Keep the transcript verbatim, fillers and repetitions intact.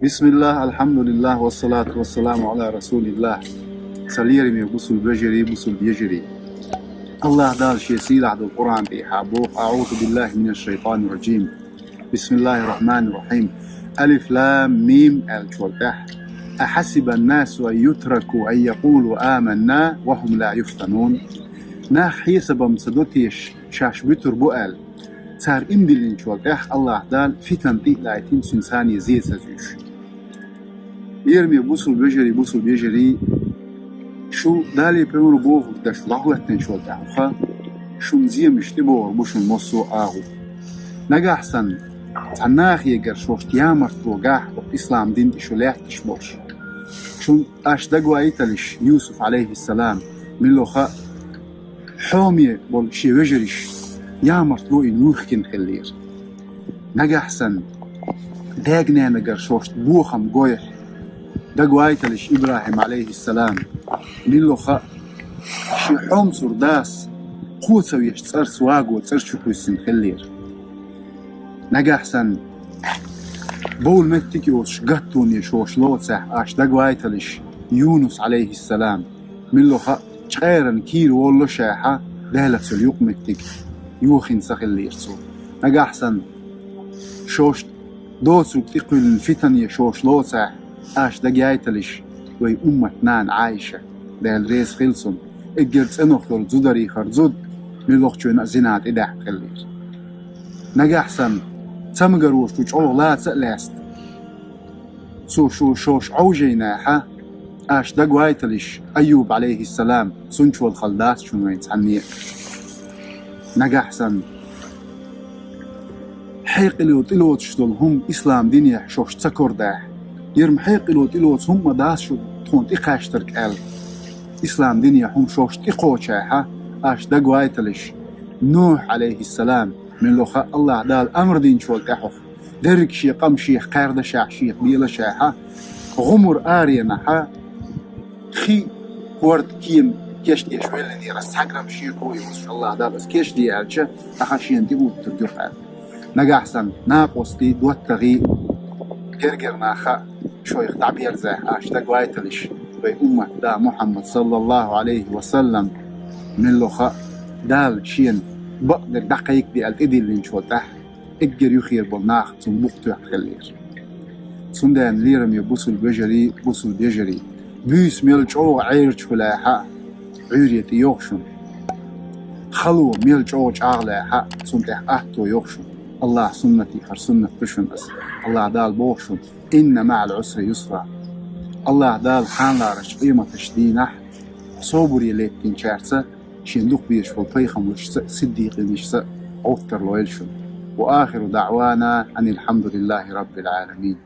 بسم الله، الحمد لله، والصلاة والسلام على رسول الله. Сан лераме бусулба вежарий, бусулба ежарий. АллахӀ Дала шен сийлахь долчу Къуръан тӀехь боху: أعوذ بالله من الشيطان الرجيم. بسم الله الرحمن الرحيم. ألف لام ميم аьллачул тӀаьхьа: أحسب الناس أن يتركوا أن يقولوا آمنا وهم لا يفتنون. Нах хьесабам ца до теша, шаьш буьтур бу аьлла, цара иман диллинчул тӀаьхьа АллахӀ Дала фитан тӀе а лайтина, цуьнан царна зен ца зуьйш. Лераме бусулба вежарий, бусулба ежарий, шу Далла пайхамар бохург деш дӀахӀоьттинчул тӀаьхьа шуна земаш тӀебогӀур бу шуна массо а агӀор. Нагахь санна цхьа нахегара шоьшта ямартло гахь, оцу ислам дин тӀе шу лаьтташ болуш, шуна аша дагавайталаш Юсуф, алейхиссалам, мила хаьа, хьоме болу шен вежарш ямартло йина вуьйхкина хиллера. Нагахь санна даьга-нанагара шоьшта бохам гойхь, дагавайталаш ИбрахӀим, алейхиссалам, мила хаьа, шен хьомсур дас кхо ца веш цӀарца ваго цӀар чу кхуьссина хиллера. Нагахь санна бовла меттиг йоцуш гаттоне шоьш лоцехь, аша дагавайталаш Юнус, алейхиссалам, мила хаьа, чкъеран кийра воллушехьа, Далла цуьнан юкъаметтиг йохийна ца хиллера цо. Нагахь санна шоьшта доцург тӀекхуьллина фитане шоьш лоцехь, аша дагавайталаш вай уммат нана Ӏайша, Дала реза хила цунна, эггара цӀенах йолу зударий хар зуда, мила хьоьна а зина тӀедаьккха хиллера. Нагахь санна цамгаро шу чӀогӀа лаца а лаьцна, цо шу шоьш Ӏовжийнехьа, аша дагавайталаш Айюб, алейхиссалам, цуьнчул хала дац шуна вайн цхьанне а. Нагахь санна хьекъало тӀелоцуш долу хӀума ислам динехь шоьш ца кордахь, ярма хьекъало тӀелоцу хӀума ма дац шу тхуна тӀекхаьчнарг аьлла, ислам динехь хӀума шоьш тӀекхочехьа, аша дагавайталаш Нухь, алейхиссалам, мила хаьа, АллахӀ Дала амр динчул тӀаьхьа дерриг шен къам шех кхаьрдашехь, шех белашехьа, гӀумар аренахьа, хи, хӀорда, кема кечдеш веллинера, ас цхьа грамм шеко а йоцуш, АллахӀ Дала ас кечде аьлча, ахьа шена тӀеуттург ю аьлла. Нагахь санна накъостий, доттагӀий, гергара нах а шоьх дӀаберзахь, аша дагавайталаш вай уммат да Мухьаммад, саллаллаху алейхи ва саллам, мила хаьа, Дала шена бакъдерг дӀакхайкхаде аьлла тӀедиллинчул тӀаьхьа, эггара юххера болу нах цунна букъ тоьхна хиллера. Цундела лераме бусулба вежарий, бусулба ежарий, буьйса мел чӀогӀа Ӏерачу хуьлахьа, Ӏуьйре тӀе йогӀу шуна. Хало мел чӀогӀа чӀагӀлахьа, цунна тӀехь атто йогӀу шуна. АллахӀ суннатехь хӀара суннат ду шуна ас. АллахӀ Дала боху шуна: إن مع العسر يسرا. АллахӀ Дала хьалхарчу къематаш дийнахь собаре леттинчаьрца, шен дукха безаш болу пайхамаршца а, сиддикъинашца а гӀовттар лойла шуна. وآخر دعوانا أن الحمد لله رب العالمين.